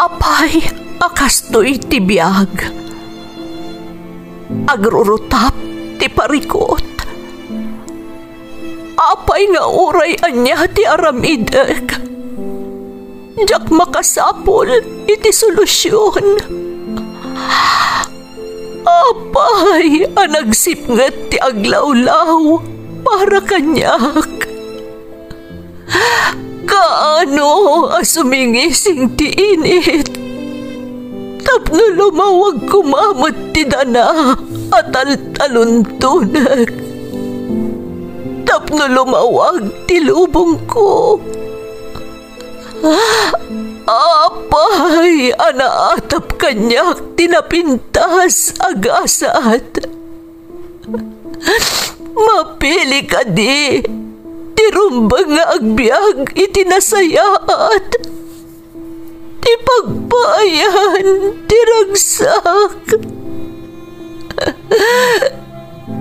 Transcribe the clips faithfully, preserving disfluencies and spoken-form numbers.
Apay a kastoy ti biag? Agrurutap ti parikut. Apay nga uray ania ti aramidek, diak makasapul iti solusion. Apay a nagsipnget ti aglawlaw para kaniak? Kaano a sumingising ti init tapno lumawag koma met ti dana a taltaluntonek, tapno lumawag ti lubongko? Apay a naatap kaniak ti napintas a gasat? Mapili kadi ti rumbeng nga agbiag iti nasayaat, ti pagpaayan ti ragsak?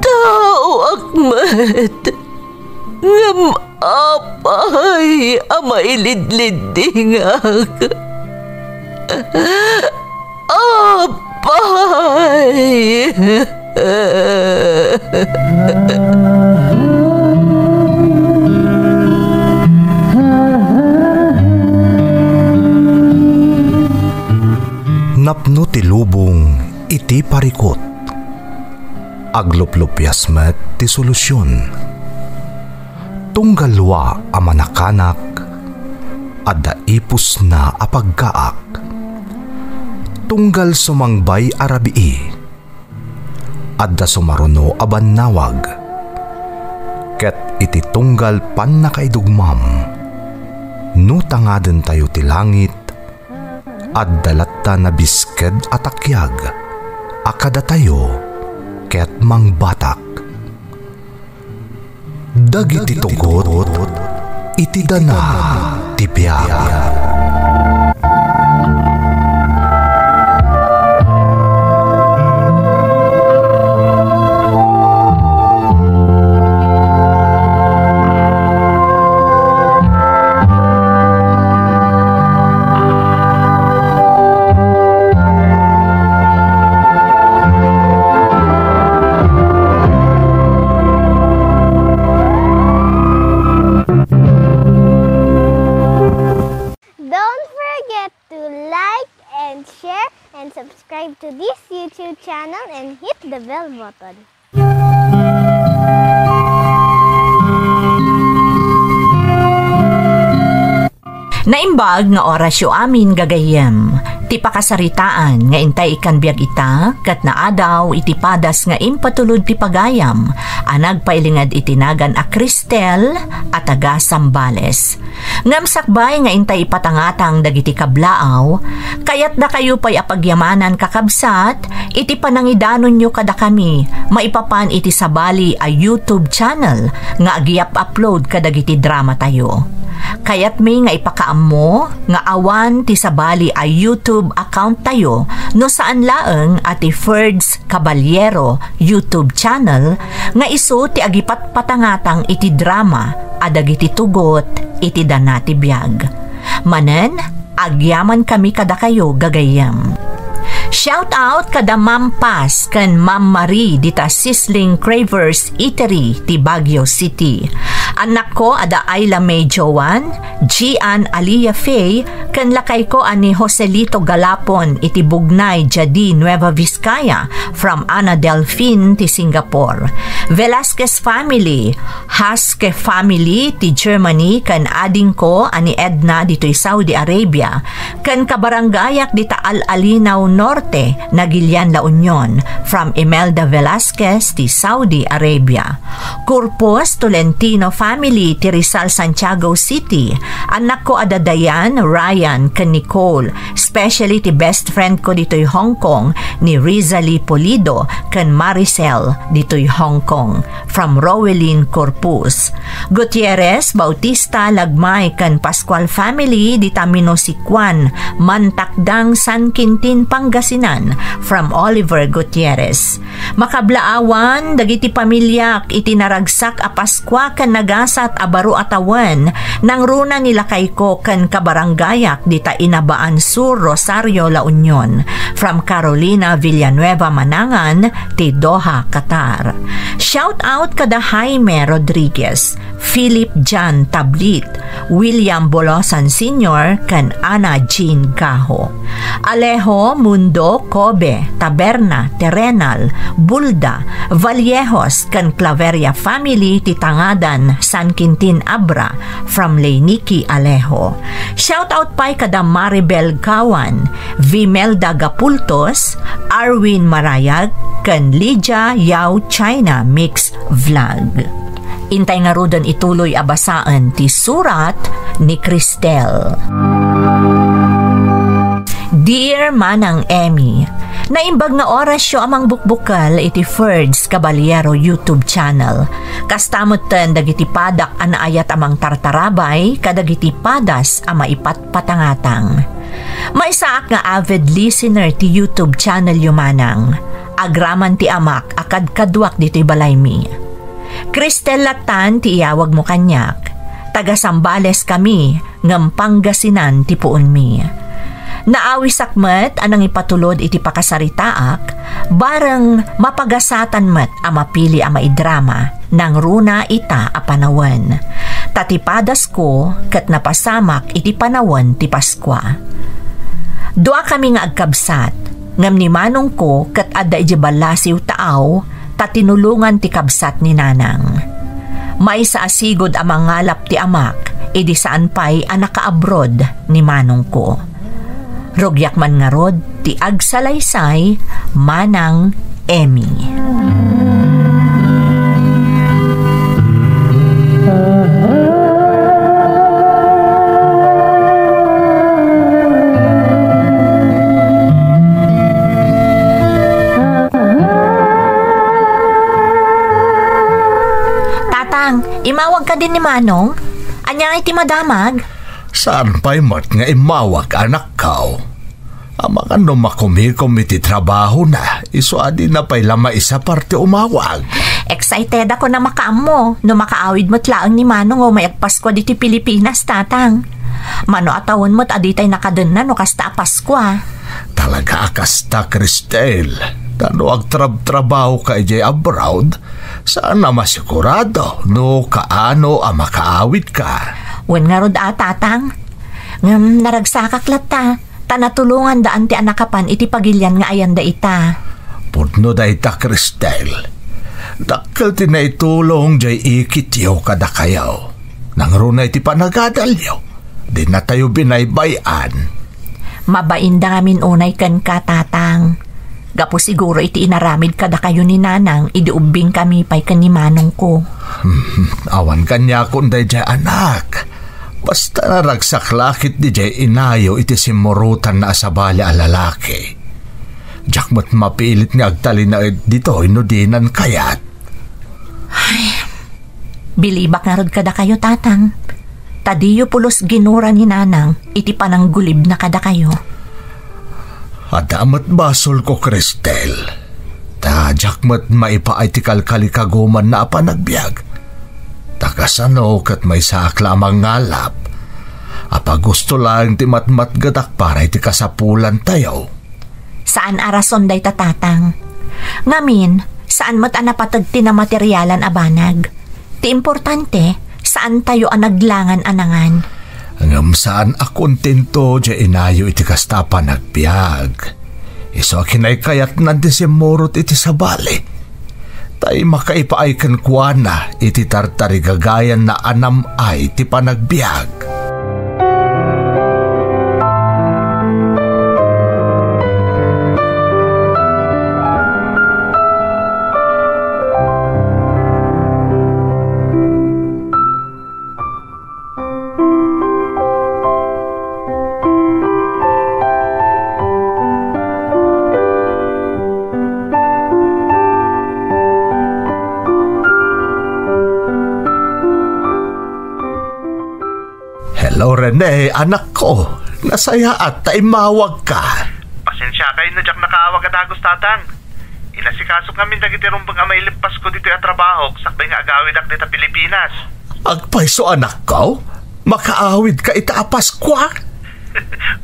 Taoak met, ngem apay a mailidliddingak? Apay! Napno ti lubong iti parikut. Agluplupias met ti solusion. Tunggal lua a manakanak, adda ipusna a paggaak. Tunggal sumangbay a rabii, adda sumaruno a bannawag. Ket iti tunggal pannakaidugmam, no tangadentayo ti langit, adda latta nabisked a takiag a kadatayo ket mangbatak. Dagiti tugot iti dana ti biag. Don't forget to like and share and subscribe to this YouTube channel and hit the bell button. Naimbag nga orasyo amin, gagayyem. Ti pakasaritaan nga intay ikkan biag ita, ket naadaw iti padas nga impatulod ti pagayam a nagpailinged iti nagan a Cristel a taga Zambales. Ngem sakbay nga intay ipatangatang dagiti kablaaw, kayatdakayo pay a pagyamanan, kakabsat, iti panangidanonyo kadakami maipapan iti sabali a YouTube channel nga agi-upload kadagiti dramatayo. Kayatmi nga ipakaammo nga awan ti sabali a YouTube accounttayo no saan laeng a ti Ferds Caballero YouTube channel nga isu ti agipatpatangatang iti drama a dagiti tugot iti dana ti biag. Manen, agyamankami kadakayo, gagayyem. Shout out kada Ma'am Paz ken Ma'am Marie dita Sizzling Cravers Eatery ti Baguio City. Annakko a da Ayla May Joan, Gian Alia Faye, ken lakayko a ni Joselito Galapon iti Bugnay, Jadi, Nueva Vizcaya, from Ana Delfin ti Singapore. Velasquez family, Haske family ti Germany, ken adingko a ni Edna ditoy Saudi Arabia, ken kabarangayak dita Al-Alinaw Norte, Nagilian, La Union, from Imelda Velasquez ti Saudi Arabia. Corpus Tolentino family ti Rizal, Santiago City. Annakko a da Dayan, Ryan, ken Nicole, especially ti best friend ko ditoy Hong Kong, ni Rizali Pulido ken Maricel ditoy Hong Kong, from Rowelyn Corpus. Gutierrez, Bautista, Lagmay, ken Pascual family dita Minosicuan, Mantakdang, San Quintin, Pangasinan, from Oliver Gutierrez. Makablaawan dagiti pamiliak iti naragsak a Paskua ken nagan Nasat a baro a tawen, nangruna ni lakayko ken kabarangayak dita Inabaan Sur, Rosario, La Union. From Carolina Villanueva Manangan, ti Doha, Qatar. Shout out kada Jaime Rodriguez, Philip John Tablit, William Bolosan Senior, ken Ana Jean Gaho. Alejo, Mundo, Kobe, Taberna, Terrenal, Bulda, Vallejos, ken Claveria family ti Tangadan, San Quintin Abra, from Leynicki Alejo. Shout out pay kada Maribel Gawan, Vimelda Gapultos, Arwin Marayag, ken Lydia Yao China Mix Vlog. Intay ngaruden ituloy a basaen ti surat ni Cristel. Dear Manang Emmy, naimbag nga orasyo a mangbukbukel iti Ferds Caballero YouTube channel. Kasta metten dagiti padak a naayat a mangtartarabay kadagiti padas a maipatpatangatang. Maysaak nga avid listener ti YouTube channelyo, Manang. Agraman ti amak a kadkaduak ditoy balaymi. Cristel lattan ti iyawagmo kaniak. Taga Zambales kami, ngem Pangasinan ti puonmi. Naawisak met a nangipatulod iti pakasaritaak, bareng mapagasatan met a mapili a maidrama nangruna ita a panawen. Ta ti padasko ket napasamak iti panawen ti Paskua. Duakami nga agkabsat, ngem ni manongko ket adda idiay ballasiw taaw ta tinulongan ti kabsat ni nanang. Maysa a sigud a mangalap ti amak idi saan pay a nakaabroad ni manongko. Rugiak man ngarud ti agsalaysay, Manang Emmy. Tatang, imawag kadi ni Manong? Ania ngay ti madamag? Saan pay met nga immawag, anakko? Amangan no makumikom iti trabahona, isu a dina pay la maisapar ti umawag. Excited ako a makaammo no makaawid met laeng ni Manong umay agpaskua ditoy Pilipinas, Tatang. Mano a tawen met a ditay nakadenna no kasta a Paskua. Talaga a kasta, Cristel. Ta no agtrabtrabahoka idiay abroad, saan a masigurado no kaano a makaawidka. Wen ngarud a, Tatang. Ngem naragsakak latta, ta natulongandaan ti anak a pan iti pagilian nga ayanda ita. Pudno dayta, Cristel. Dakkel ti naitulong diay ikityo kadakayo. Nangruna iti panagadalyo, dinatayo binaybay-an. Mabainda ngamin unay kenka, Tatang. Gapu siguro iti inaramid kadakayo ni Nanang idi ubbingkami pay ken ni Manongko. Hmm, awan kaniakon daydiay, anak. Basta naragsak la ketdi diay inayo iti simmurotanna a sabali a lalaki. Diak met mapilit nga agtalinaed ditoy no dinan kayat. Ay, bilibak ngarud kadakayo, Tatang. Ta diyo pulos ginura ni Nanang iti pananggulibna kadakayo. Adda met basolko, Cristel. Ta diak met maipaay ti kalkalikagumanna a panagbiag. Ta kasano ket maysaak la a mangalap a pagusto laeng ti matmatgedak para iti kasapulantayo. Saan a rason dayta, Tatang. Ngamin, saan met a napateg ti namaterialan a banag. Ti importante, saantayo a naglangan a nangan. Ngem saan a kontento diay inayo iti kasta a panagbiag. Isu a kinaykayatnan ti simmurot iti sabali. Tay makaipaay kenkuana iti tartarigagayanna a nam-ay ti panagbiag. Hello, Rene, anakko. Nasayaat ta immawagka. Pasensiakay no diak nakaawag a dagus, Tatang. Inasikasok ngamin dagiti rumbeng a mailippasko ditoy a trabahok sakbay nga agawidak dita Pilipinas. Agpayso, anakko? Makaawidka ita a Paskua?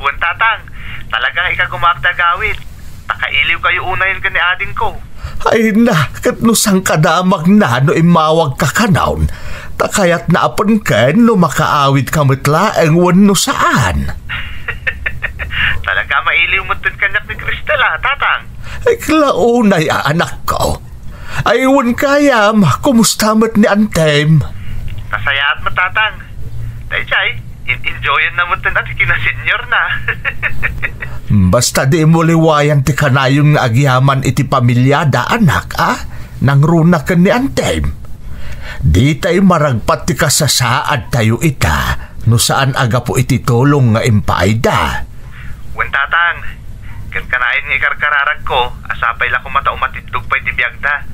Wen, Tatang. Talaga nga ikagumaak ti agawid. Ta kailiwkayo unayen ken ni adingko. Ay na, ket no saan ka damagna no immawagka kanon, ta kayatna a penken no makaawidka met laeng wenno saan. Talaga mailiw metten kaniak ni Cristel, a, Tatang. Ay, kla unay a, anakko. Ay, wen kayam, kumusta met ni Antem? Nasayaat met, Tatang. Daydiay, in-enjoyen na met ti kinaseniorna. Basta dimo liwayan ti kanayon nga agyaman iti pamiliada, anak, a? Nangruna ken ni Antem. Ditay maragpat ti kasasaadtayo ita no saan a gapu iti tulong nga impaayda. Wen, Tatang, ket kanayon nga ikarkararagko a sapay la koma ta umatiddog pay ti biagda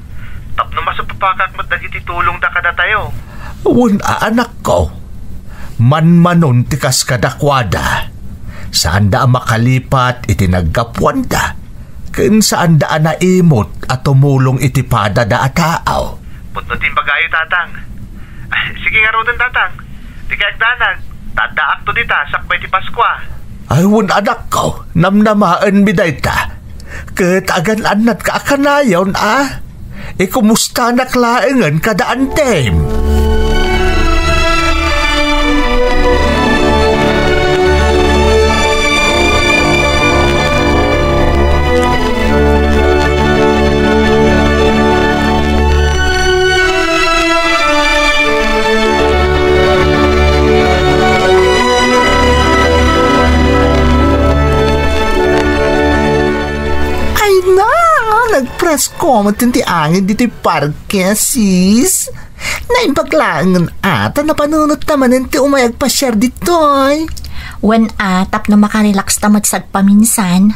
tapno masupapakak met dagiti tulongda kadatayo. Wen a, anakko, manmanon ti kas kadakuada. Saanda a makalipat iti naggapuanda, ken saanda a naimut a tumulong iti padada a tao. Pudno ti imbagayo, Tatang. Ay, sige ngaruden, Tatang. Dika agdanag, ta addaakto dita sakbay ti Paskua. Ay, wen, anakko, namnamaenmi dayta. Ket agan-annatka a kanayon, a? Ikumustanak laengen kada Antem. Ay na, nagpresko met ti angin ditoy parke, sis. Naimbag laengen a ta napanunot ta manen ti umay agpasiar ditoy. Wen a, tapno makarelax ta met sagpaminsan.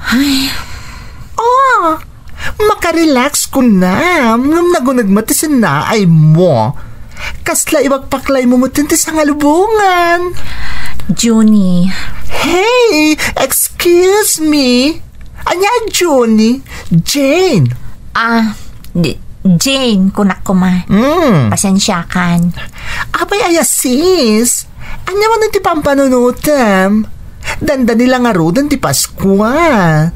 Ay. Oh, makarelax kunam, ngem naguneg met ti sinnaaymo. Kasla ipakpaklaymo met ti sangalubongan. Junie. Hey, excuse me. Ania, Junie? Jane. Ah, di, Jane, kunak koma. Mm. Pasensiakan. Apay aya, sis? Ania manen ti pampanunotem? Dandani la ngaruden ti Paskua.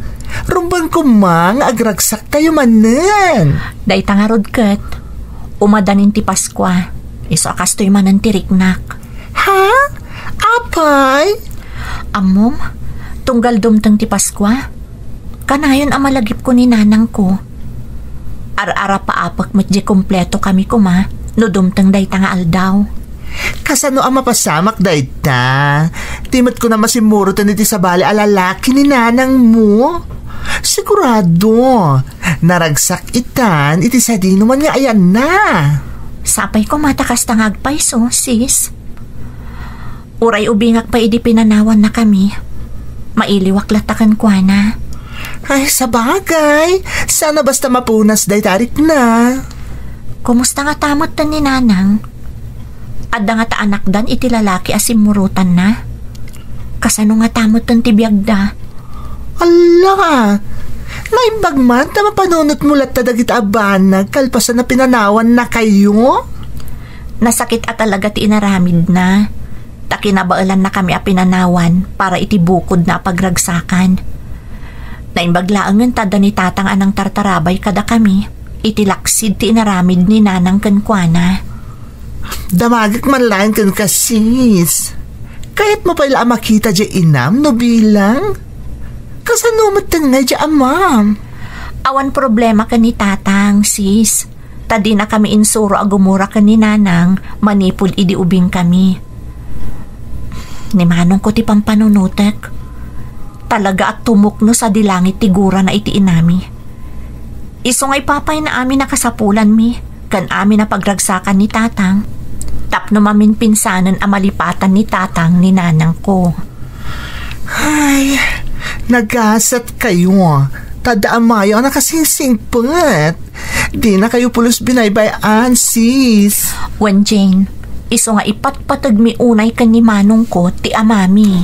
Rumbeng koma nga agragsaktayo manen. Dayta ngarud ket, umadanin ti Paskua. Isu a kastoy manen ti riknak. Ha? Apay? Ammom, tunggal dumteng ti Paskua, kanayon a malagipko ni nanangko. Ar-arapaapek met diay kumpleto kami koma no dumteng dayta nga aldaw. Kasano a mapasamak dayta? Di met kunam a simmuroten iti sabali a lalaki ni nanangmo? Sigurado, naragsak itan iti sadinoman nga ayanna. Sapay koma ta kasta nga agpayso, sis. Uray ubingak pay idi pinanawannakami, mailiwak latta kenkuana. Ay, sabagay, saan a basta mapunas dayta a rikna. Kumusta ngata metten ni Nanang? Adda ngata anakdan iti lalaki a simmurotanna? Kasano ngata metten ti biagda? Alla! Naimbag man ta mapanunotmo latta dagiti a banag kalpasan a pinanawannakayo? Nasakit a talaga ti inaramidna, ta kinabaelannakami a pinanawan para iti bukodna a pagragsakan. Naimbag laengen ta adda ni Tatang a nangtartarabay kadakami iti laksid ti inaramid ni Nanang kenkuana. Damagek man laeng kenka, sis. Kayatmo pay la a makita diay inam no bilang? Kasano metten ngay diay amam? Awan problema ken ni Tatang, sis. Ta dinakami insuro a gumura ken ni Nanang manipud idi ubingkami. Ni Manongko ti pampanunotek. Talaga a tumukno sadi langit ti gurana iti inami. Isu nga ipapayna amin a kasapulanmi ken amin a pagragsakan ni Tatang tapno maminpinsanen a malipatan ni Tatang ni Nanangko. Ay, nagasatkayo. Ta adda amayo a nakasingsingpet. Dinakayo pulos binaybay-an, sis. Wen, Jane, isu nga ipatpategmi unay ken ni Manongko ti amami.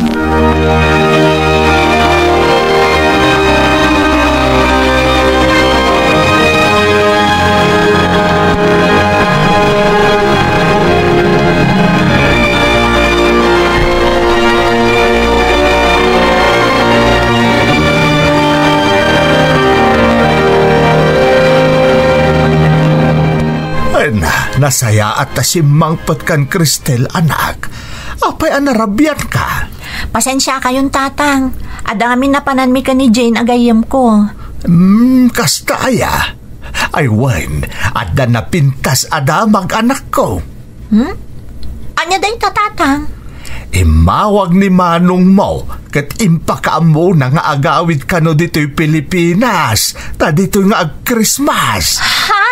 Nasayaat ta simmangpet kan Cristel, anak. Apay a narabianka? Pasensiakayon, Tatang. Adda ngamin napananmi ken ni Jane a gayyemko. Hmm, kasta aya? Ay wen, adda napintas a damag, anakko. Hmm? Ania dayta, Tatang? Immawag ni manongmo ket impakaammona nga agawid kano ditoy Pilipinas, ta ditoy nga ag-Christmas. Ha?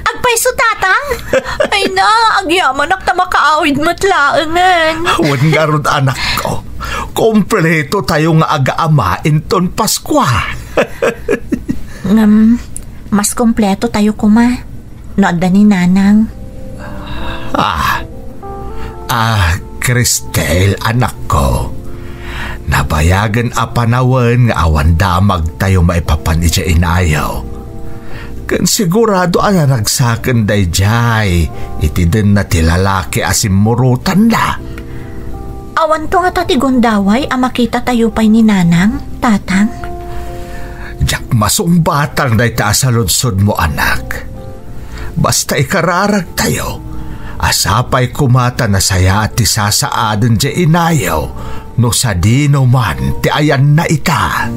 Agpayso, Tatang? Ay na, agyamanak ta makaawid met laengen. Wen ngarud, anakko. Kompleto tayo nga agaama inton Paskua. Ngem, mas kompleto tayo koma no adda ni Nanang. Ah. Ah, Cristel, anakko. Nabayagen a panawen nga awan damagtayo maipapan idiay inayo. Ken sigurado a naragsaken daydiay iti denna ti lalaki a simmurotanna. Awanto ngata ti gundaway a makitatayo pay ni Nanang, Tatang? Diak masungbatang dayta a saludsodmo, anak. Basta ikararagtayo, a sapay koma ta nasayaat ti sasaaden diay inayo no sadino man ti ayanna ita.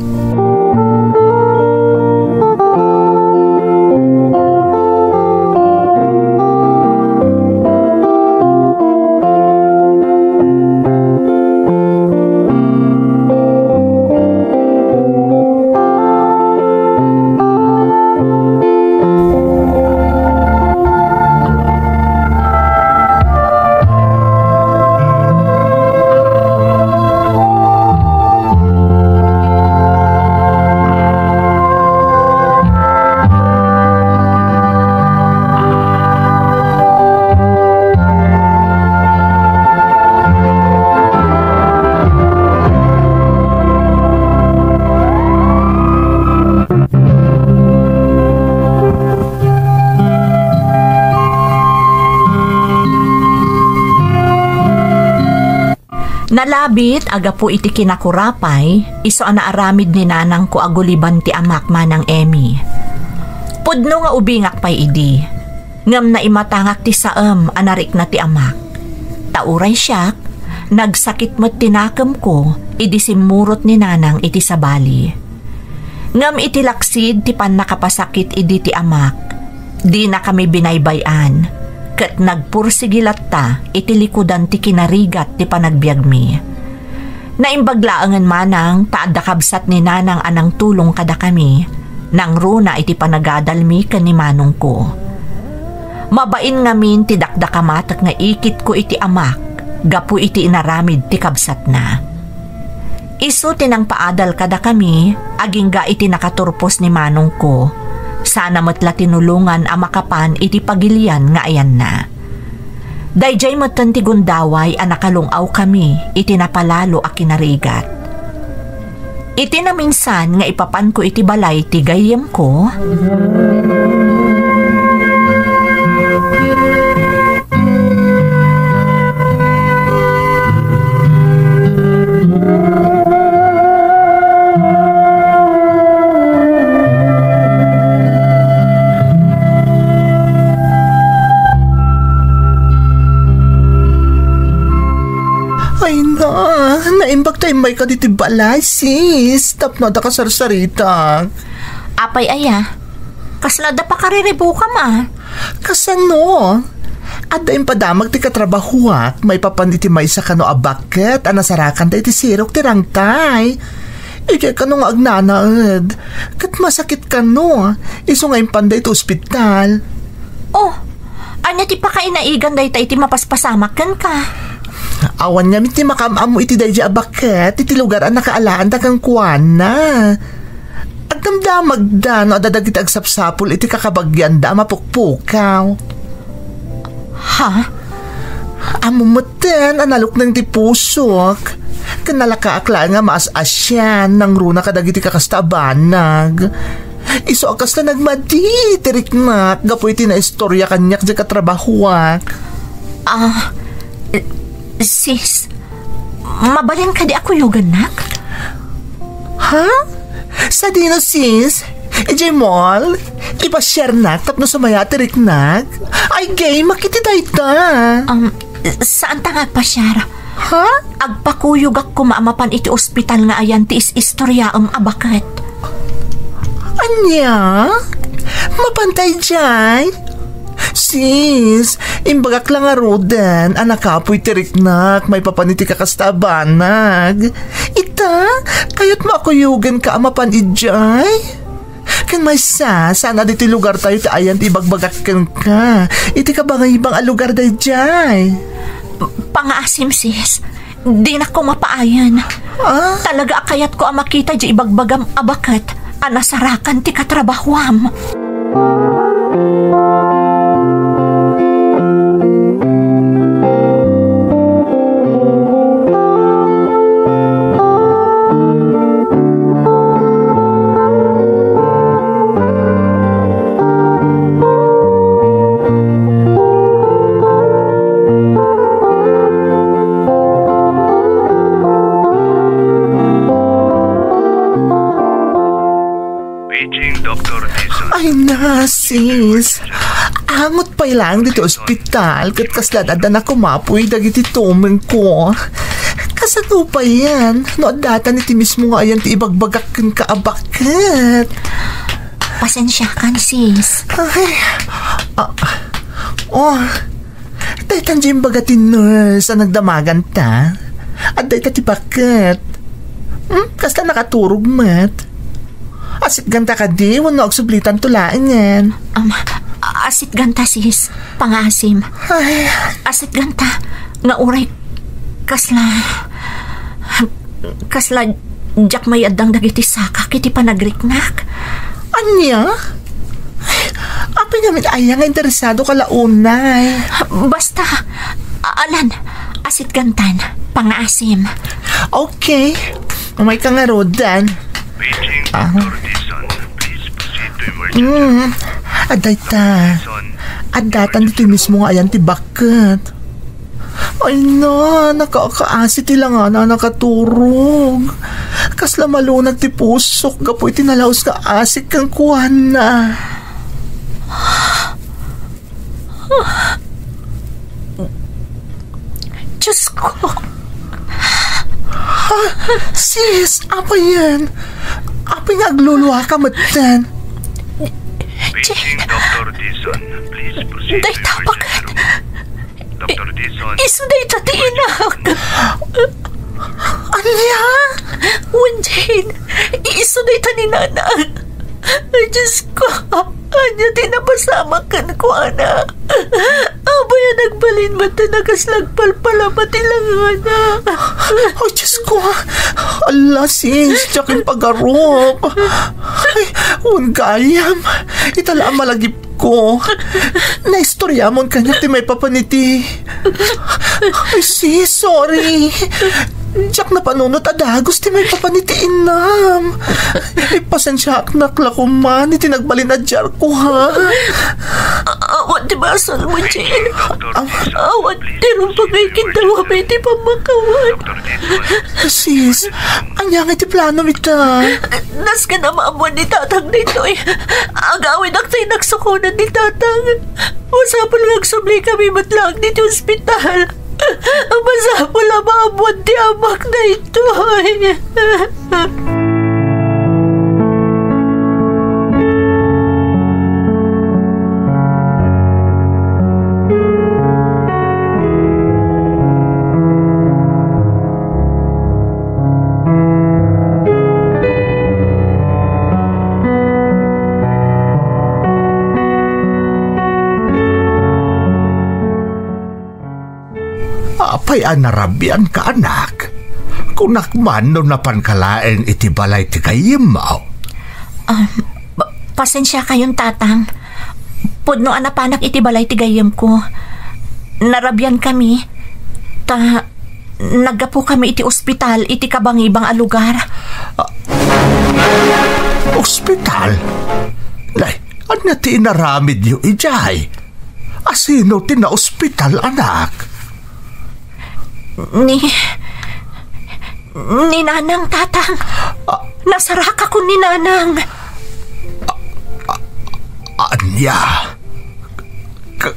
Nalabit a gapu iti kinakurapay, isu a naaramid ni nanangko a guliban ti amak, Manang Emmy. Pudno nga ubingak pay idi, ngem naimatangak ti saem a narikna ti amak. Ta uray siak, nagsakit met ti nakemko idi simmurot ni nanang iti sabali. Ngem iti laksid ti pannakapasakit idi ti amak, dinakami binaybay-an, ket nagpursigi latta iti likudan ti kinarigat ti panagbiagmi. Naimbag laengen manang ta adda kabsat ni nanang a nangtulong kadakami, nangruna iti panagadalmi ken ni manongko. Mabain ngamin ti dakdakamatek nga ikitko iti amak gapu iti inaramid ti kabsatna. Isu ti nangpaadal kadakami agingga iti nakaturpos ni manongko, sana met la tinulongan a makapan iti pagilian nga ayanna. Daydiay metten ti gundaway a nakalung-awkami iti napalalo a kinarigat. Iti naminsan nga ipapanko iti balay ti gayyemko, Ay na, naimbag ta immayka ditoy balay, sis. Tapno adda kasarsarita. Apay aya? Kasla adda pakariribukam a? Kasano? Adda impadamag ti katrabahuak maipapan iti maysa kano a baket a nasarakanda iti sirok ti rangtay. Idiay kano nga agnanaed. Ket masakit kano. Isu nga impanda iti ospital. Oh, ania ti pakainaigan dayta iti mapaspasamak kenka? Awan ngamin ti makaam-ammo iti daydiay a baket iti lugar a nakaalaanda kenkuana. Agdamdamagda no adda dagiti agsapsapul iti kakabagianda a mapukpukaw. Ha? Ammom metten a nalukneng ti pusok. Ken nalakaak laeng nga maas-asian nangruna kadagiti kakasta a banag. Isu a kasla nagmadi ti riknak gapu iti naistorya kaniak diay katrabahuak. Ah, sis, mabalin kadi a kuyogannak? Ha? Sadino, sis? Idiay mall? Ipasiarnak tapno sumaya ti riknak? Ay, game, makiti dayta. Um, saan ta nga agpasiar? Ha? Agpakuyogak koma a mapan iti ospital nga ayan ti is-istoriaem a baket. Ania? Mapan ta idiay? Sis, imbagak la ngaruden a nakapuy ti riknak maipapan iti kakasta a banag. Ita, kayatmo a kuyogenka a mapan idiay? Ken maysa, saan a ditoy lugartayo ti ayan ti ibagbagak kenka. Iti kabangaybang a lugar daydiay. Pangaasim, sis. Dinak koma paayen. Ah? Talaga a kayatko a makita di ibagbagam a baket a nasarakan ti katrabahuam. Paging Doktor Dizon. Ay na, sis. Angot pay laeng ditoy ospital, ket kasla adda na kumapuy dagiti tumengko. Kasano payen, no addatan iti mismo nga ayan ti ibagbagak kenka a baket? Pasensiakan, sis. Ay, ah, oh, Daytan di imbaga ti nurse a nagdamaganta. Adda ita ti baket. Hmm? Kasla nakaturog met. Asitganta kadi wenno agsublitanto laengen? Um, asitganta, sis. Pangaasim. Ay. Asitganta. Nga uray kasla, kasla diak mayaddang dagiti sakak iti panagriknak. Ania? Apay ngamin aya nga interesado ka la unay? Basta, a-, alan, asitgantan, pangaasim. Okay. Umay ka ngaruden. Paging Ah. Doktor Dizon, please proceed to emergency. Mm. Adda ita. Dizon. Addatan ditoy mismo nga ayan ti baket. Ay na, nakakaasi ti langana a nakaturog. Kasla malunag ti pusok gapu iti nalaus nga asik kenkuana. Diyos ko. Ah, sis, apay yan? Apay nga agluluaka metten? Paging Doktor Dizon, please proceed to emergency room. Dayta baket. Doktor Dizon. Isu dayta ti inak. Ania? Wenjin, isu dayta ni Nanang. Ay, Diyos ko, ania ti napasamak kenkuana? Apay a nagbalin met ta nakas nagpalpalama ti langana? Ay, Diyos ko, ala, sis, diak impagarup. Ay, wen gayam, ita la a malagip ko. Naistoriamon kaniak ti maipapan iti. Ay, sis, sorry. Diak napanunot a dagus ti maipapan iti innam. Ipasensiaaknak la koma iti nagbalin a diarko, ha? A-, awan ti basolmo, Jane. Aw- Awan ti rumbeng a ikindawa iti pammakawan. Sis, ania nga iti planom ita? Nasken a maammoan ni Tatang ditoy. Agawidak ta inaksukonan ni Tatang. Masapul nga agsubli kami met laeng ditoy ospital. Masapul a maammoan ti amak daytoy. Apay a narabianka, anak? Kunak man no napanka laeng iti balay ti gayyemmo. Ah, pa-, pasensiakayon, Tatang. Pudno a napanak iti balay ti gayyemko. Narabiankami, ta naggapukami iti ospital iti kabangibang a lugar. Ah, ospital? Nay, ania ti inaramidyo idiay? Asino ti naospital, anak? Ni, ni Nanang, Tatang. Ah. Nasarakakon ni Nanang. Ah, ah, Ya, ka-,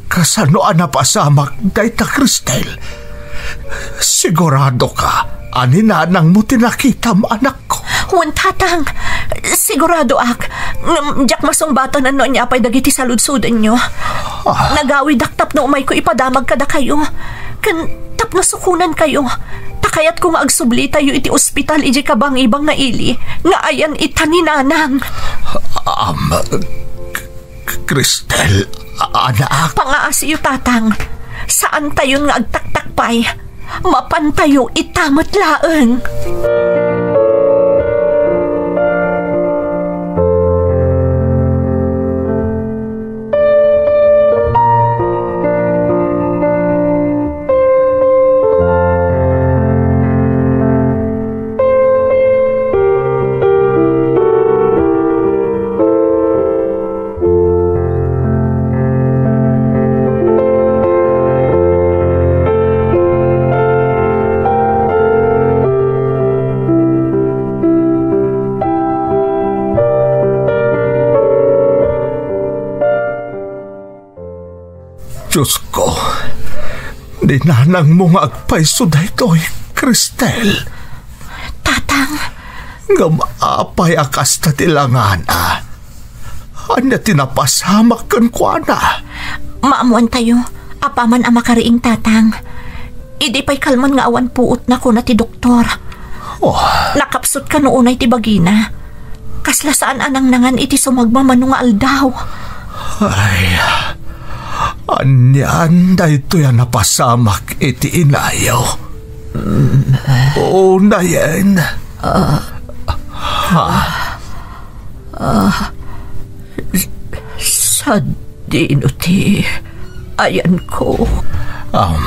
kasano a napasamak dayta, Cristel? Siguradoka a ni nanangmo ti nakitam, anakko? Wen, Tatang. Siguradoak. Ngem diak masungbatan no ania pay dagiti saludsodenyo. Ah. Nagawidak tapno umayko ipadamag kadakayo. Ken tapno sukonankayo. Ta kayatko nga agsublitayo iti ospital idiay kabangibang nga ili nga ayan ita ni Nanang. Am, K-, Cristel, a-, anak. Pangaasiyo, Tatang. Saantayon nga agtaktak pay. Mapantayo ita met laeng. Diosko, ni nanangmo nga agpayso daytoy, Cristel. Tatang. Ngem apay a kasta ti langana? Ania ti napasamak kenkuana? Maammoantayo, apaman a makariing, Tatang. Idi pay kalman nga awan puotna, kuna ti doktor. Oh. Nakapsut kano unay ti bagina. Kasla saan a nangnangan iti sumagmamano nga aldaw. Ay, anian daytoy a napasamak iti inayo? Unayen. Ah. Ha? Ah, sadino ti ayanko? Um,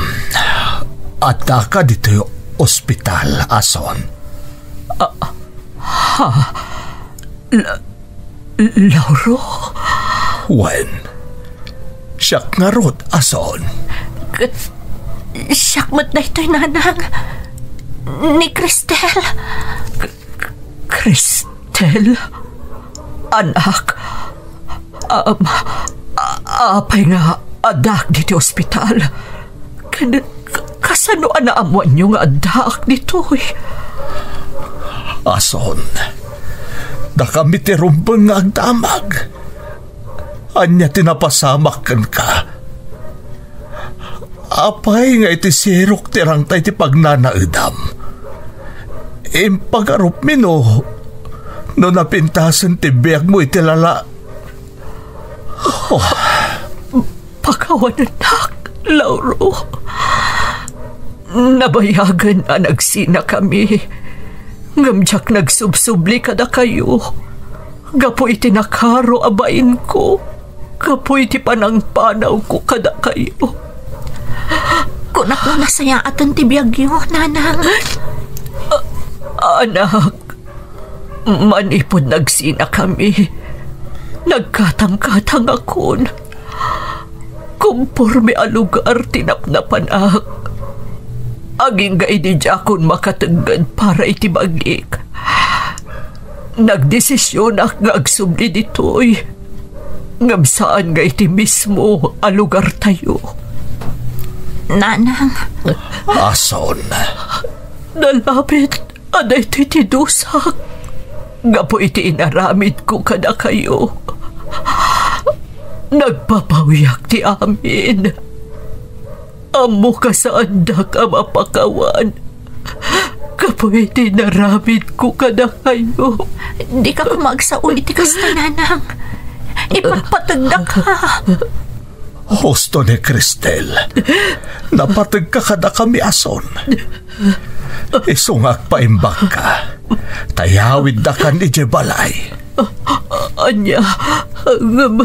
addaka ditoy ospital, Ason. Ah, ha? La-, Lauro? Wen, siak ngarud, Ason. Ket siak met daytoy, Nanang. Ni Cristel. Cristel? Anak, am, a-, apay nga addaak ditoy ospital? Ken ka-, kasano a naammoanyo nga addaak ditoy? Ason, dakami ti rumbeng nga agdamag. Ania ti napasamak kenka? Apay nga iti sirok ti rangta iti pagnanaedam? Impagarupmi no, no napintasen ti biagmo iti lala-, Oh. Pakawanennak, Lauro. Nabayagen a nagsinakami, ngem diak nagsubsubli kadakayo gapu iti nakaro a bainko, gapu iti panangpanawko kadakayo. Kunak nga nasayaaten ti biagyo, Nanang. A-, anak, manipud nagsinakami, nagkatangkatangakon. Komporme a lugar ti napnapanak. Agingga idi diakon makategged para iti bagik, nagdesisionak nga agsubli ditoy, ngem saan nga iti mismo a lugartayo. Nanang. Ason. Nalabit a daytoy ti dusak gapu iti inaramidko kadakayo. Nagpapawiak ti amin. Ammok a saandak a mapakawan gapu iti inaramidko kadakayo. Dika koma agsao iti kasta, Nanang. Ipatpategdaka. Husto ni Cristel. Napategka kadakami, Ason. Isu nga agpaimbagka, ta yawiddakan idiay balay. Ania, ngem,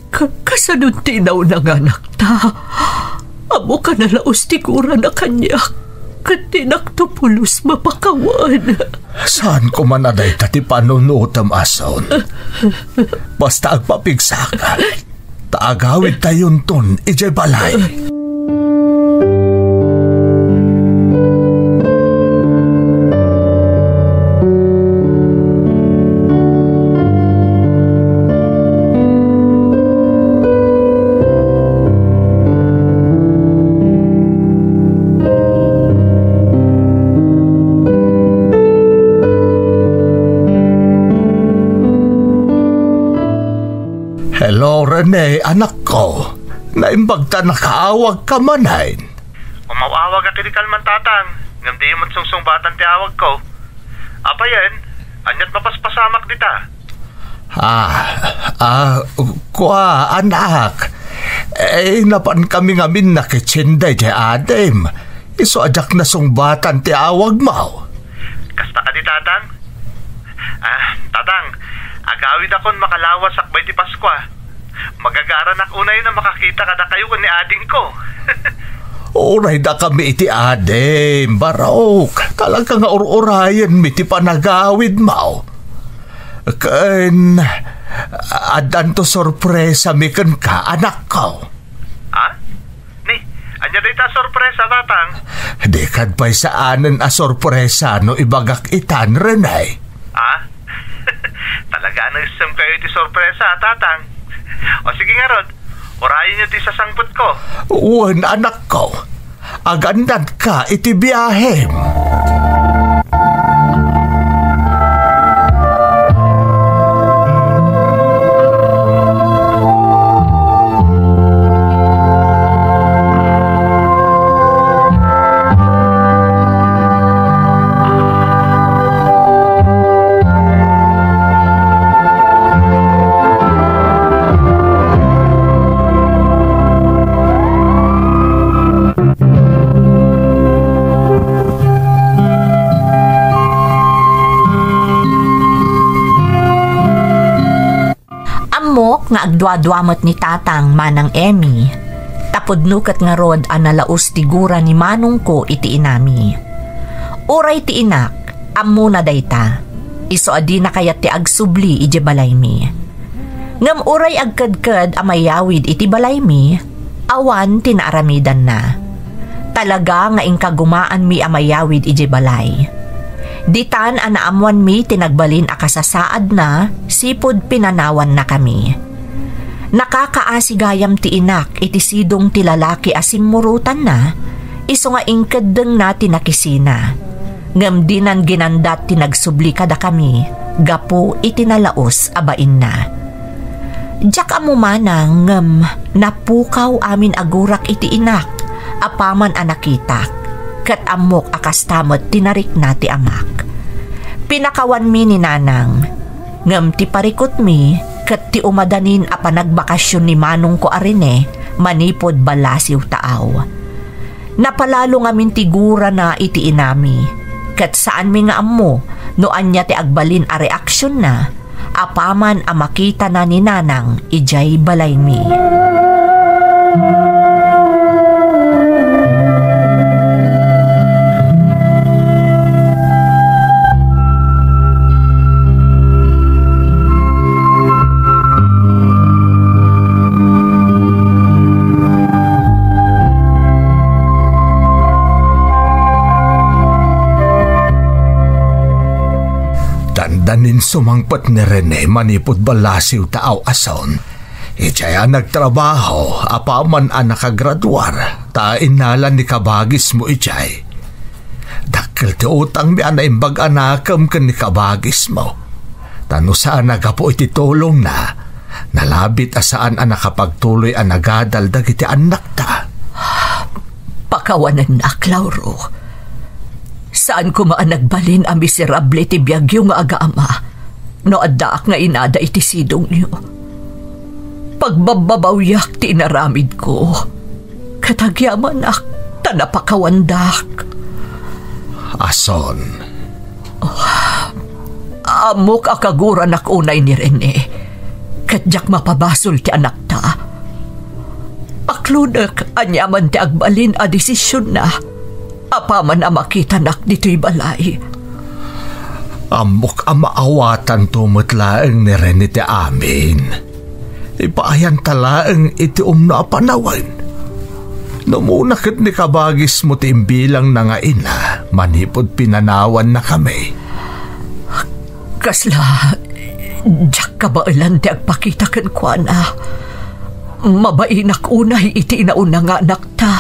ka-, kasano ti nauna nga anakta? Ammok a nalaus ti kurana kaniak, ket dinakto pulos mapakawan. Saan koma a dayta ti panunotem, Ason. Basta agpapigsaka, ta agawidtayonton idiay balay. Rene, anakko, naimbag ta nakaawagka manen. Umaw-awagak idi kalman, Tatang, ngem diyo met sungsungbatan ti awagko. Apay aya, ania't mapaspasamak dita? Ah, ah, kua, anak. Eh, napankami ngamin nakitsin daydiay adim. Isu a diak nasungbatan ti awagmo. Kasta kadi, Tatang? Ah, Tatang, agawidakon makalawas sakbay ti Paskua. Magagaranak unay a makakita kadakayo ken ni adingko. Uray dakami iti adim, Barok. Talaga nga ur-urayenmi ti panagawidmo. Ken, addanto sorpresami kenka, anakko. Ha? Ni, ania dayta a sorpresa, Tatang? Dikad pay saanen a sorpresa no ibagak itan, Rene. Ha? Talaga a naisem kayo iti sorpresa, Tatang. O sige ngarud, urayenyo ti sasangpetko. Wen, anakko. Agannatka iti biahem. Ammok nga agduadua met ni Tatang, Manang Emmy. Ta pudno ket ngarud a nalaus ti gura ni manongko iti inami. Uray ti inak, ammona dayta. Isu a dina kayat ti agsubli idiay balaymi. Ngem uray agkedked a mayawid iti balaymi, awan ti naaramidanna. Talaga nga inkagumaanmi a mayawid idiay balay. Ditan a naammoanmi ti nagbalin a kasasaadna, sipud pinanawannakami. Nakakaasi gayam ti inak iti sidong ti lalaki a simmurotanna, isu nga inkeddengna ti nakisina. Ngem dinan ginandat ti nagsubli kadakami gapu iti nalaus a bainna. Diak ammo manang ngem napukaw amin a gurak iti inak apaman a nakitak, ket ammok a kasta met ti narikna ti amak. Pinakawanmi ni nanang, ngem ti parikutmi ket ti umadanin a panagbakasyon ni manongko a Rene manipud Balasiw Taaw. Napalalo ngamin ti gurana iti inami, ket saanmi nga ammo no ania ti agbalin a reaksionna apaman a makitana ni nanang idiay balaymi. Dandanin sumangpet ni Rene manipud Balasiw Taaw a son. Idiay a nagtrabaho, apaman a nakagraduar, ta innalan ni kabagismo idiay. Dakkel ti utangmi a naimbag a nakem ken ni kabagismo. Ta no saan a gapu iti tulongna, nalabit a saan a nakapagtuloy a nagadal dagiti annakta. Pakawanennak, Lauro. Saan koma a nagbalin a miserable ti biagyo nga agama no addaak nga inada iti sidongyo. Pagbabbabawiak ti inaramidko, ket agyamanak ta napakawandak. A son. Ammok a kaguranak unay ni Rene, ket diak mapabasol ti anakta. Paklonek aniaman ti agbalin a desisionna apaman a makitanak ditoy balay. Ammok a maawatanto met laeng ni Rene ti amin. Ipaayanta laeng iti umno a panawen. No umuna ket ni kabagismo ti imbilangna nga ina manipud pinanawannakami. Kasla, diak kabaelan ti agpakita kenkuana. Mabainak unay iti inauna nga anakta.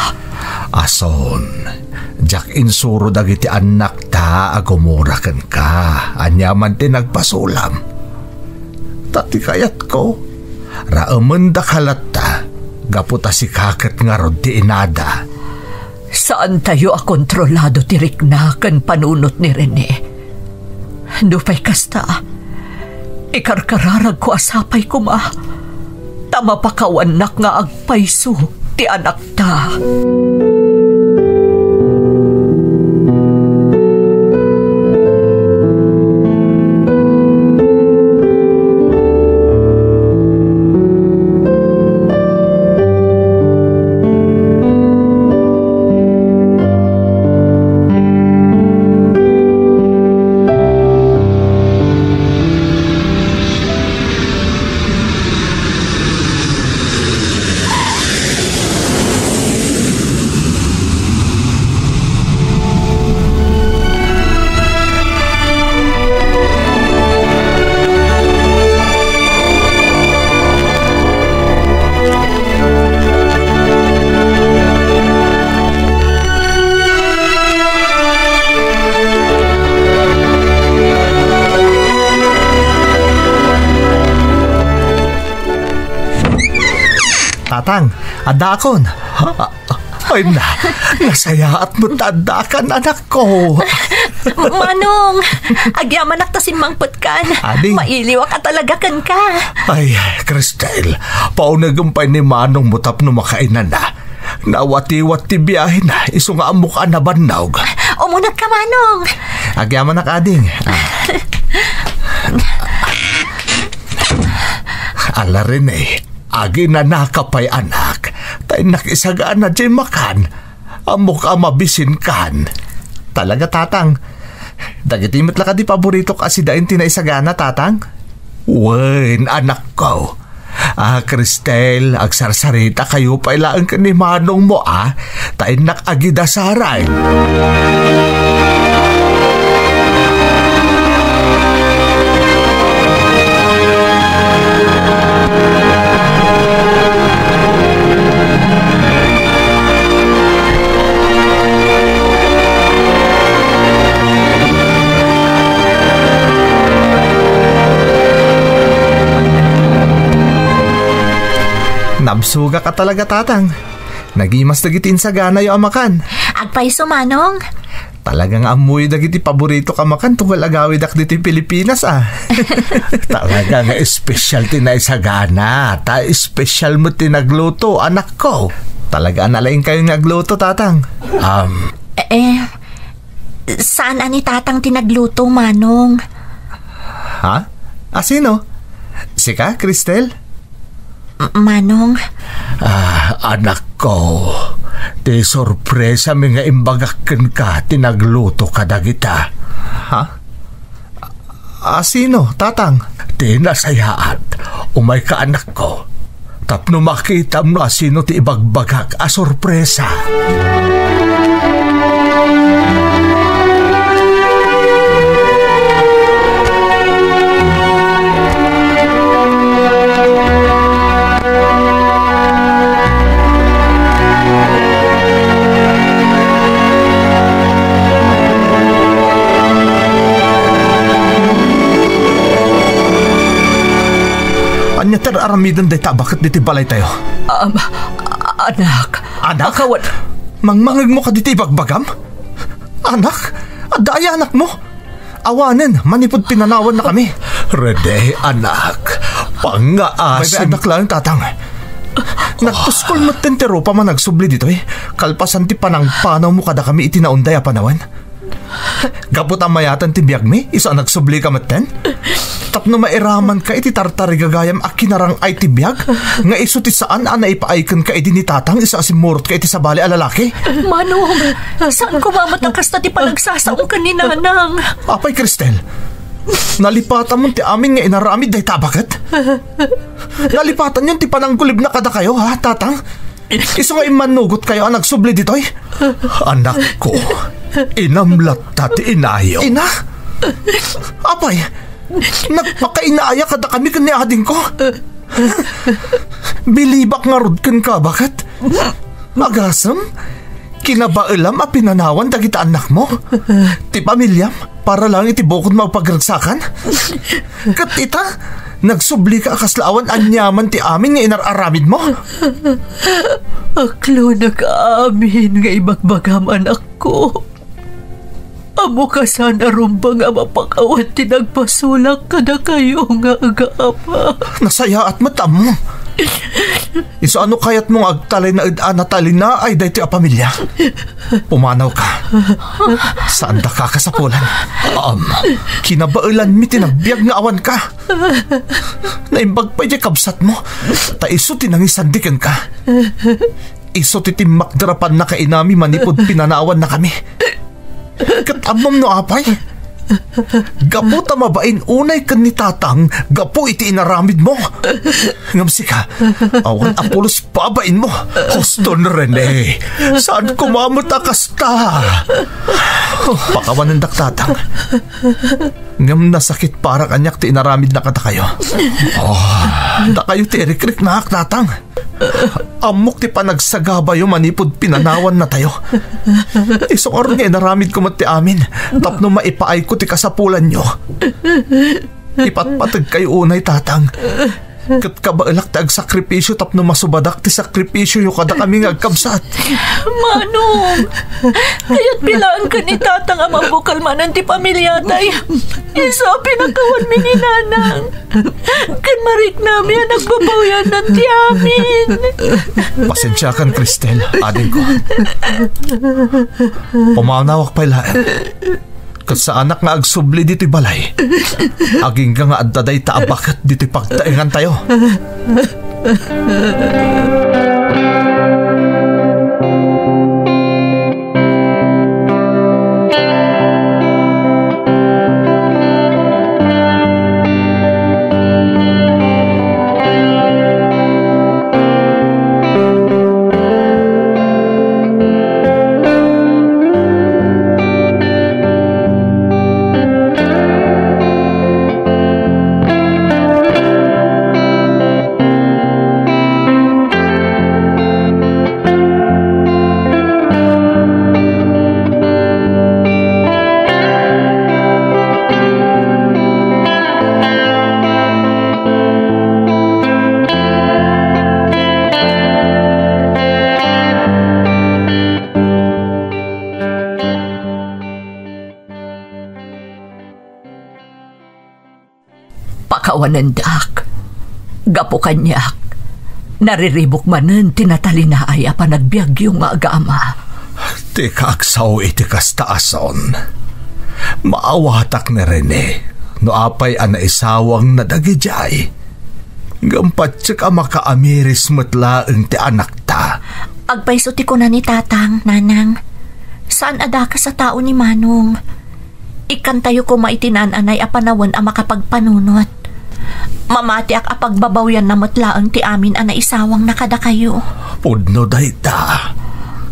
A son, diak insuro dagiti annakta a gumura kenka, aniaman ti nagpasolam. Ta ti kayatko, Raemendaka latta, gapu ta sika ket ngarud ti inada. Saantayo a kontrolado ti rikna ken panunot ni Rene. Nupay kasta, ikarkararagko a sapay koma ta mapakawannak nga agpayso ti anakta. Tatang, addaakon. Ay na, nasayaat met ta addakan, anakko. Manong, agyamanak ta simmangpetkan. Ading. Mailiwak a talaga kenka. Ay, Cristel, paunegem pay ni Manong mo tapno makainana. Nawatiwat ti biahena, isu nga ammok a nabannog. Umunegka, Manong. Agyamanak, ading. Ah. Ala, Rene, aginanaka pay, anak. Ta innak isagana diay makan. Ammok a mabisinkan. Talaga, Tatang. Dagiti met la kadi paboritok a sidain ti naisagana, Tatang? Wen, anakko. Ah, Cristel, agsarsarita kayo pay laeng ken ni Manong mo, ah. Ta innak agidasaran. Nabsogak a talaga, Tatang. Nagimas dagiti insaganayo a makan. Agpayso, Manong. Talaga nga ammoyo dagiti paboritok a makan tunggal agawidak ditoy Pilipinas, ah. Talaga nga espesyal ti naisagana, ta espesyal met ti nagluto, anakko. Talaga a nalaingkayo nga agluto, Tatang. Um, Eh, eh, saan a ni Tatang ti nagluto, Manong? Ha? A sino? Sika, Cristel? M-, Manong. Ah, anakko, ti sorpresami nga imbagak kenka ti nagluto kadagita. Ha? A sino, Tatang? Ti nasayaat, umayka, anakko, tapno makitam no a sino ti ibagbagak a sorpresa. Ania ti ar-aramiden dayta a baket ditoy balaytayo? Um, a-, anak. Anak? Akawan- Mangmangegmo kadi ti ibagbagam? Anak? Adda aya anakmo? Awanen, manipud pinanawannakami. Rene, anak. Pangngaasim. Baybay-annak laeng, Tatang. Nagtuskol metten ti rupam a nagsubli ditoy, kalpasan ti panangpanawmo kadakami iti naunday a panawen. Gapu ta mayatan ti biagmi, isu a nagsublika metten. Tapno mairamanka iti tartarigagayam a kinarang-ay ti biag, nga isu ti saan a naipaay kenka idi ni Tatang isu a simmurotka iti sabali a lalaki. Manong, saan koma met a kasta ti panagsasaom ken ni Nanang? Apay, Cristel, nalipatamon ti amin nga inaramid dayta a baket? Nalipatanyon ti pananggulibna kadakayo, ha, Tatang? Isu nga immannugotkayo a nagsubli ditoy? Anakko, inam latta ti inayo. Ina? Apay, nagpakainaaya kadakami ken ni adingko? Bilibak ngarud kenka, baket? Agasem, kinabaelam a pinanawan dagiti annakmo, ti pamiliam, para laeng iti bukod nga agpagragsakan? Ket ita, Nagsublika a kasla awan aniaman ti amin nga inar-aramidmo? Aklonek amin nga ibagbagam, anakko. Ammoka saan a rumbeng a mapakawan ti nagpasulak kadakayo nga aga-ama. Nasayaat met ammo. Isu a no kayatmo nga agtalinaed a natalinaay daytoy a pamilia, pumanawka. Saandaka a kasapulan. Aam, kinabaelanmi ti nagbiag nga awanka. Naimbag pay diay kabsatmo, ta isu ti nangisandi kenka. Isu ti timmakder a pannakainami manipud pinanawannakami. Ket ammom no apay? Gapu ta mabain unay ken ni Tatang gapu iti inaramidmo. Ngem sika, awan a pulos babainmo. Huston, Rene. Saan koma met a kasta? Pakawanendak, Tatang. Ngem nasakit para kaniak ti inaramidna kadakayo. Oh, dakayo ti irikriknak, Tatang. Ammok ti panagsagabayo manipud pinanawannatayo. Isu ngarud nga inaramidko met ti amin tapno maipaayko ti kasapulanyo. Ipatpategkayo unay, Tatang. Ket kabaelak ti agsakripisio tapno masubadak ti sakripisioyo kadakami nga agkabsat. Manong! Kayatmi laeng ken ni Tatang a mabukal manen ti pamiliatay. Isu a pinakawanmi ni Nanang. Ken mariknami a nagbabawianan ti amin. Pasensiakan, Cristel, adingko. Pumanawak pay laeng. Ket saanak nga agsubli ditoy balay. Agingga nga adda dayta a baket ditoy pagtaengantayo. Pakawanendak. Gapu kaniak, nariribuk manen ti natalinaay a panagbiagyo nga aga-ama. Dika agsao iti kasta a son. Maawatak ni Rene no apay a naisawangna dagidiay. Ngem patiek a makaamiris met laeng ti anakta. Agpayso ti kuna ni Tatang, Nanang. Saan a dakes a tao ni Manong. Ikkantayo koma iti naan-anay a panawen a makapagpanunot. Mamatiak a pagbabawianna met laeng ti amin a naisawangna kadakayo. Pudno dayta.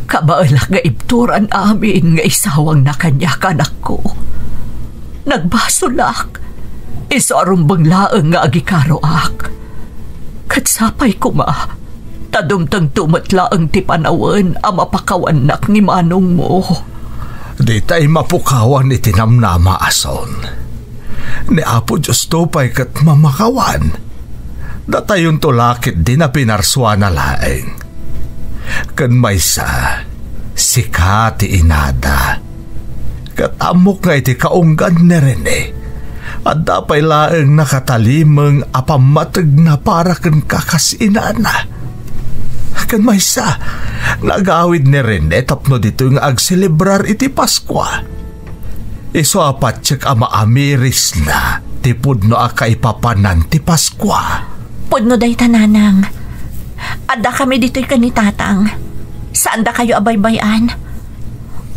Kabaelak nga ibturan amin nga isawangna kaniak, anakko. Nagbasolak. Isu a rumbeng laeng nga agikaroak. Ket sapay koma, ta dumtengto met laeng ti panawen a mapakawannak ni manongmo. Ditay mapukawan iti namnama a son. Ni Apo Diosto pay ket mamakawan. Datayonto la ketdi napinarsuana laeng. Ken maysa, sika ti inada. Ket ammok nga iti kaunggan ni Rene, adda pay laeng nakatalimeng a pammategna para kenka kas inana. Ken maysa, nagawid ni Rene tapno ditoy nga agselebrar iti Paskua. Isu a patiek a maamirisna ti pudno a kaipapanan ti Paskua. Pudno dayta, Nanang. Addakami ditoy ken ni Tatang. Saandakayo a baybay-an.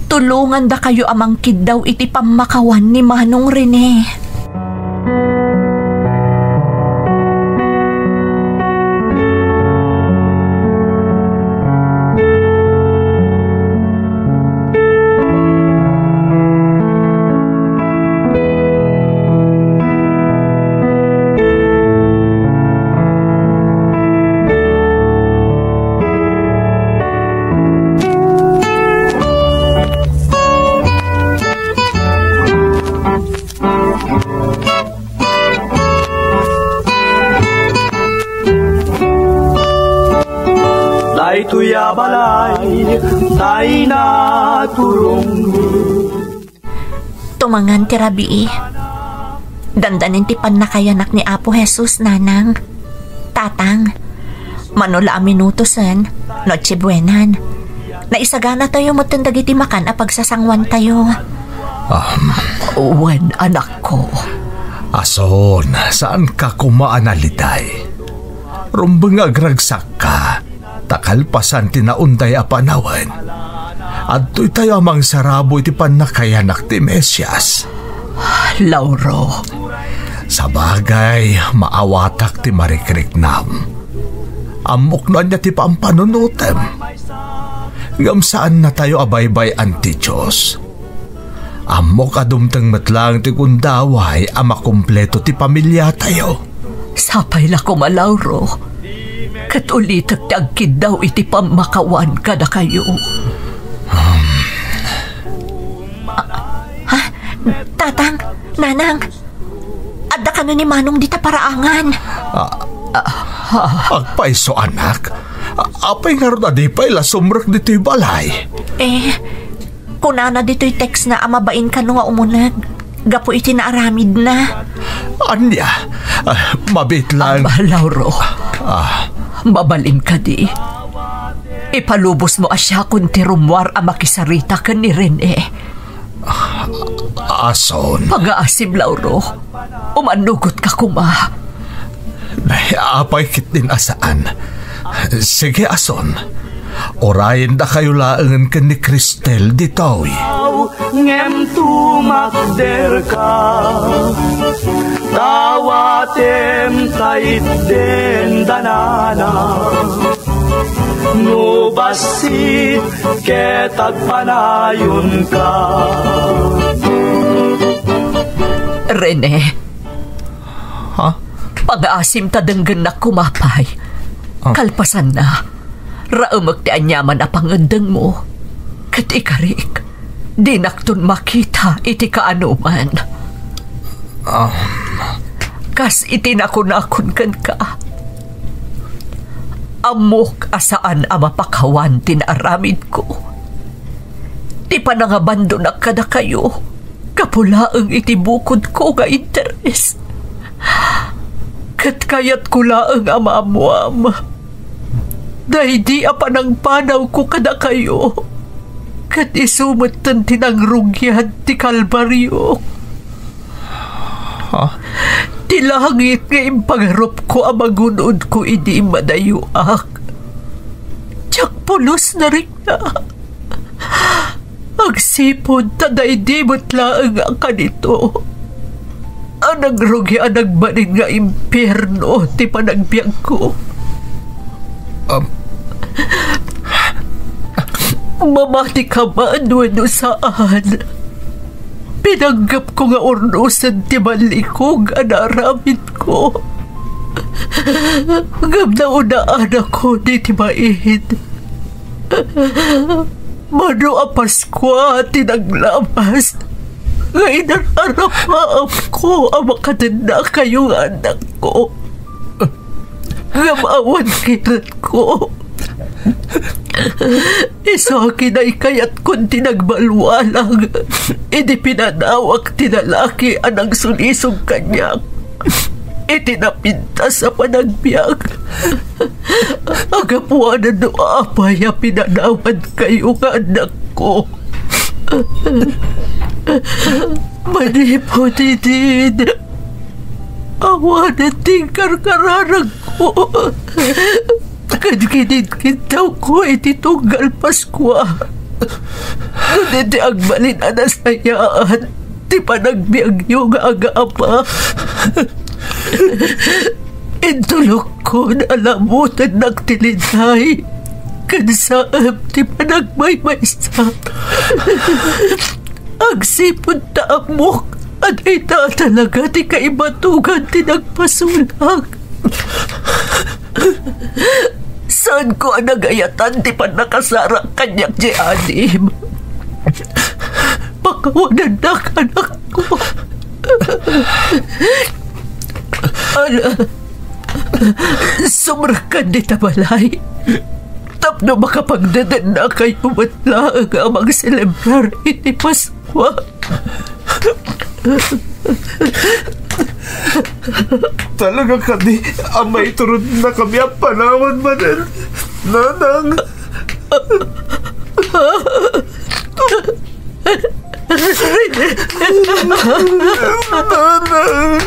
Tulongandakayo a mangkiddaw iti pammakawan ni Manong Rene. Tuya balay, tay naturong. Tumangan ti rabii. Dandanin ti pannakayanak ni Apo Jesus, Nanang. Tatang, mano la a minutosen, Noche Buenan. Naisaganatayo metten dagiti makan a pagsasanguantayo. Um. Wen, anakko. Ason, saanka koma a naliday? Rumbeng nga agragsakka, ta kalpasan ti naunday a panawen, adtoytayo a mangsarabo iti pannakayanak ti Mesias. Lauro. Sabagay, maawatak ti marikriknam. Ammok no ania ti pampanunotem. Ngem saannatayo a baybay-an ti Dios. Ammok a dumteng met laeng ti gundaway a makumpleto ti pamiliatayo. Sapay la koma, Lauro. Ket ulitek ti agkiddaw iti pammakawan kadakayo. Ah, ah, Tatang, Nanang, adda kano ni Manong dita paraangan. Ah, agpayso, anak. A-, apay ngarud a di pay la sumrek ditoy balay? Eh, kunana ditoy textna a mabain kano nga umuneg gapu iti naaramidna. Ania? Ah, mabiit lang. Aba, Lauro. Ah. Mabalin kadi. Ipalubosmo a siakon ti rummuar a makisarita ken ni Rene. Ason? Pagaasim, Lauro. Umanugotka koma. Nay, apay ketdin a saan. Sige, ason. Urayendakayo laengen ken ni Cristel ditoy. Ngem tumakderka, dawatem ta itden danana. No bassit ket agpanayonka. Rene. Ha? Pagaasim ta denggennak koma pay. Ah. Kalpasanna, raemek ti aniaman a pangendengmo. Ket ikarik, dinakton makita iti kaanoman. Ah. Kas iti nakunakon kenka, ammok a saan a mapakawan ti naaramidko. Ti panangabandonak kadakayo, gapu laeng iti bukodko nga interes. Ket kayatko laeng a maammoam daydi a panangpanawko kadakayo, ket isu metten ti nangrugian ti kalbariok. Ha? Ti langit nga impagarupko a magun-odko idi madayoak, diak pulos narikna. Agsipud ta daydi met laeng a kanito a nangrugi a nagbalin nga impierno ti panagbiagko. Um. Mamati ka man wenno saan, pinanggepko nga urnosen ti ballikog a naaramidko. Ngem naunaanakon iti maid. Mano a Paskua ti naglabas nga inararapaamko a makadennakayo nga annakko. Ngem awan kiretko. Isu a kinaykayatkon ti nagbalwalang idi pinanawak ti lalaki a nangsulisog kaniak iti napintas a panagbiag. Agapuanan no apay a pinanawankayo nga annakko. Manipud idin, awanen ti inkarkararagko. Ken kinidkiddawko iti tunggal Paskua. Ket iti agbalin a nasayaan ti panagbiagyo nga aga-ama, intulokkon a labutennak ti liday ken saem ti panagmaymaysa. Agsipud ta ammok a dayta a talaga ti kaibatugan ti nagpasulak. Saanko a nagayatan ti pannakasarak kaniak diay adim. Pakawanennak, anakko. Ala, sumrekkan dita balay. tapno makapagdedennakayo met laeng a mangselebrar iti Paskua. Talaga kadi a maituronnakami a panawan manen, Nanang? Nanang!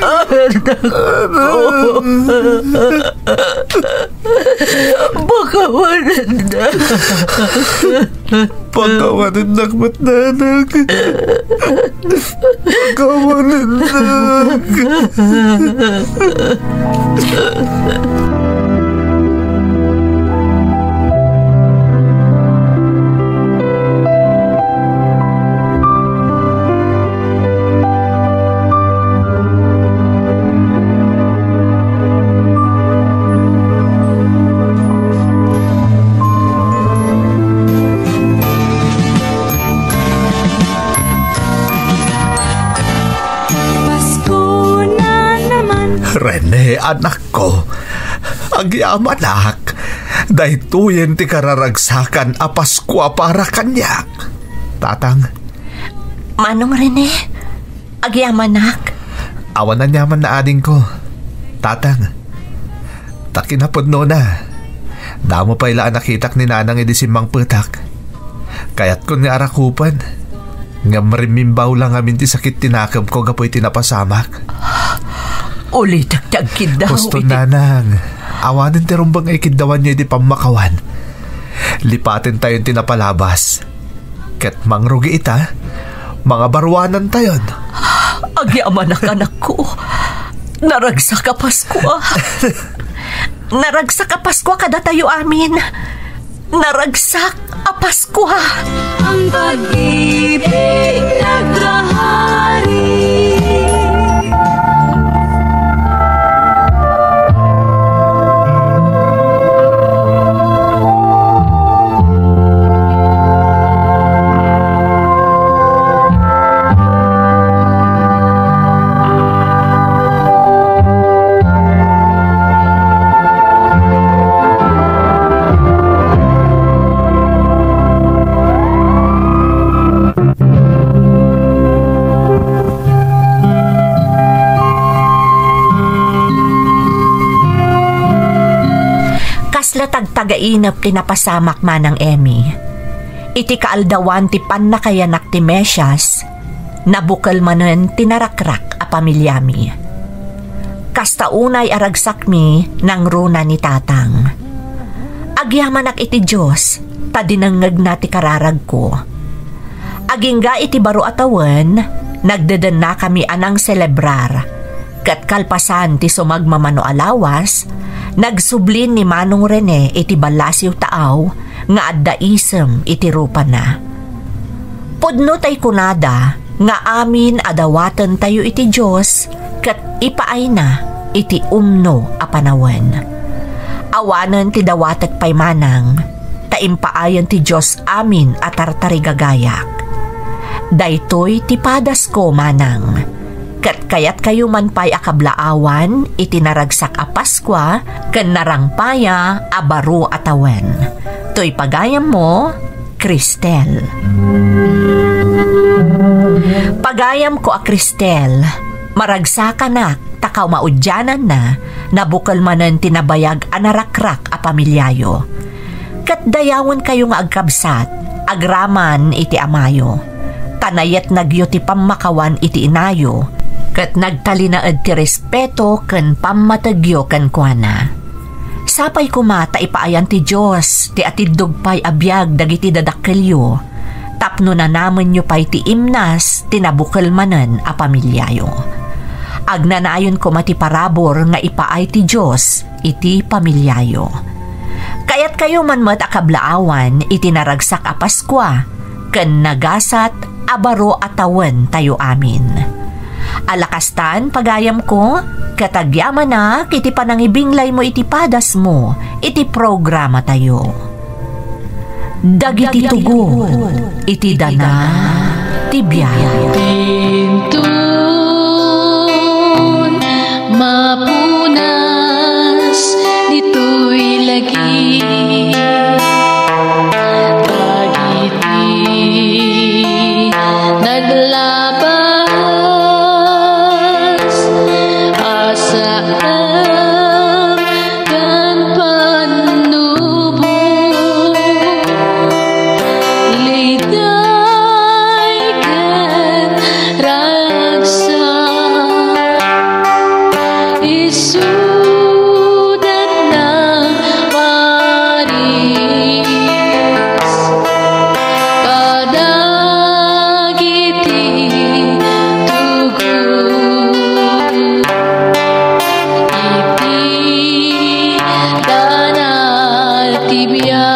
Anak ko! Pakawanennak! Pakawanennak met, Nanang. Pakawanennak. Pasko na naman. Rene, anakko, agyamanak. Daytoyen ti kararagsakan a Paskua para kaniak. Tatang. Manong Rene, agyamanak. Awan aniamanna, adingko. Tatang. Ta kinapudnona, damo pay la a nakitak ni Nanang idi simmangpetak. Kayatkon nga arakupen, ngem rimmimbaw la ngamin ti sakit ti nakemko gapu iti napasamak. Ulitek ti agkiddaw iti Nanang, awanen ti rumbeng a ikiddawanyo iti pammakawan. Lipatentayon ti napalabas. Ket mangrugi ita, mangabaruanantayon. Agyamanak, anakko. Naragsak a Paskua. Naragsak a Paskua kadatayo amin. Naragsak a Paskua. Ang pag-ibig naghahari. Kasla tagtagainep ti napasamak, Manang Emmy. Iti kaaldawan ti pannakayanak ti Mesias, nabukel manen ti narakrak a pamiliami. Kasta unay a ragsakmi nangruna ni Tatang. Agyamanak iti Dios, ta dinengngegna ti kararagko. Agingga iti baro a tawen, nagdedennakami a nangselebrar, ket kalpasan ti sumagmamano a lawas, nagsublin ni Manong Rene iti ballasiw taaw nga adda isem iti rupana. Pudno tay kunada nga amin a dawatentayo iti Dios ket ipaayna iti umno a panawen. Awanen ti dawatek pay manang, ta impaayen ti Dios amin a tartarigagayak. Daytoy ti padasko, manang. Ket kayatkayo man pay a kablaawan iti naragsak a Paskua ken narangpaya a baro a tawen. Toy pagayammo, Cristel. Pagayamko a Cristel, maragsakanak ta kaumaudiananna, nabukel manen ti nabayag a narakrak a pamiliayo. Ket dayawenkayo nga agkabsat, agraman iti amayo. Ta nayetnagyo ti pammakawan iti inayo, ket nagtalinaed ti respeto ken pammategyo kenkuana. Sapay koma ta ipaayan ti Dios ti atiddog pay a biag dagiti dadakkelyo, tapno nanamenyo pay ti imnas ti nabukel manen a pamiliayo. Agnanayon koma ti parabur nga ipaay ti Dios iti pamiliayo. Kayatkayo man met a kablaawan iti naragsak a Paskua ken nagasat a baro a tawentayo amin. Ala kastan, pagayamko, ket agyamanak iti panangibinglaymo iti padasmo iti programatayo. Dagiti tugot iti dana ti biag. Inton mapunas ditoy lagi. Ibia